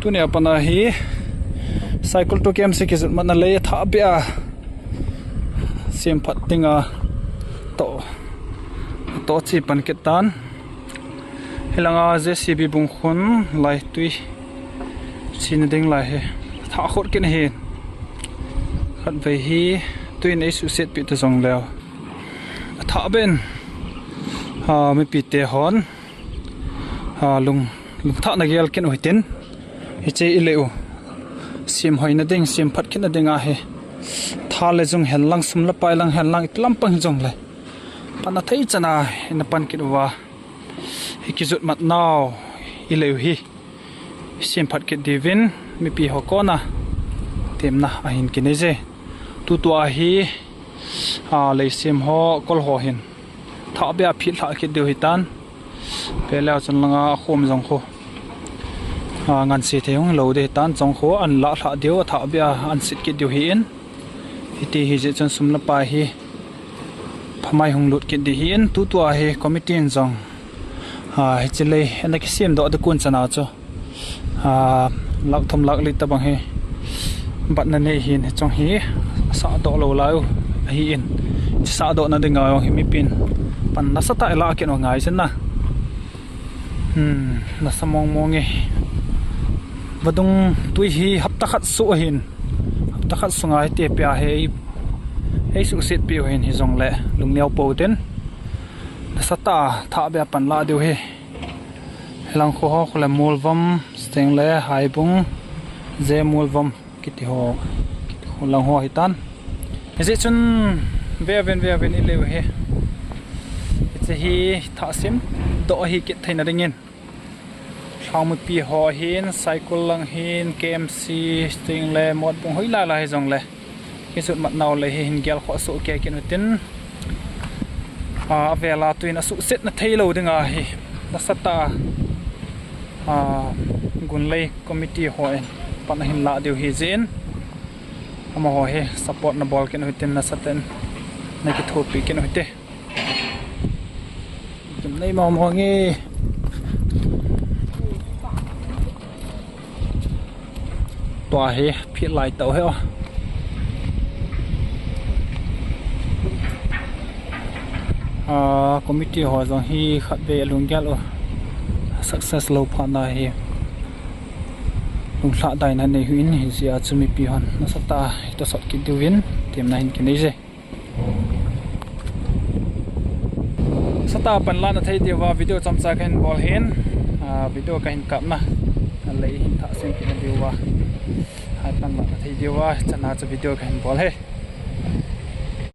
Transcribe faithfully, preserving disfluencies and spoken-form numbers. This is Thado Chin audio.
Tuni a pat a hi Saikul to K M C kijot matna lei athah beh a sem phat ding a to, to chi pan kit tan. Hilanga J C B bung khun lai tui chena ding lai hi athah khut kit ahi. Khatvei hi tuin eisuhset peh ta jongleu athah beh in, a, mipi te hon, a, lung, lungthahna gel kit u hitin, hiche i lei u sem hoina ding, sem phat kitna ding ahi. Tha le jung hen lang, sum le pai lang hen lang, iti lampang jongle pan athei chan a ina pan kit uva, hi kijot matnau i lei u hi sem phat kit diuvin mipi ho kona temna ahin kinei je. Tutua hi, a, lei sem ho, kol ho hin thah beh a phit lhah kit diu hitan. Peleu chun langa khom jong khu, a, ngansi thei hung lou ding hitan, jong khu an lah lhah diu, athah beh a an sit kit diu hi in. Hiti hi jeh chun sum le pai hi phamai hung lut kit ding hi in, tutua hi committee in jong, a, hiche lei ana kisem doh ding kon chan a chu, a, lakh thum lakh li tabang hi batna nei hin, hiche jong hi sahdoh lou lai u ahi in, sahdohna ding a jong hi mipin pan nasatah a ilah kit u ngai chen na. Hmm, nasa mong mong e. Vadung tui hi hapta khat suh ahin, hapta khat sunga hiti peh a hi ei, eisuhset peh u hin, hijongle lungneo pou tin nasatah a thah beh a pan lah diu hi. Hilang khu ho khu le Molvom, Steng le Haibung, je Molvom kiti ho, kiti ho lang ho hitan. Hijeh chun ve uvin, ve uvin i lei u hi. Hiche hi thah sem doh ahi kit theina dingin, lhang mipi ho hin, Saikul lang hin, K M C, Steng le Motbung hoilai lai hijongle kijot matnau lei hi hin gel khoh soh kei kit u tin, a, avel a tuin asuhsetna thei lou ding ahi. Nasatah a, a, Gunlei committee hon pan ahin lah diu hi jeh in, amaho hi support nabol kit u hitin, nasatah in nakithopi kit u hite. Kim nei mong mong e. Tua hi phit lai tau hi o. A, committee ho jong hi khatvei alunggel u success lou phat na hi lunglhadaina nei u hin, hijeh a chu mipi hon nasatah a itosot kit diuvin temna hin kinei je. Sahdoh pan lahna thei diuva video chomcha kahin bol hin, a, video kahin kapna, a, lei hin thah sem kitna diuva, hai pan lahna thei diuva, chana chu video kahin bol e.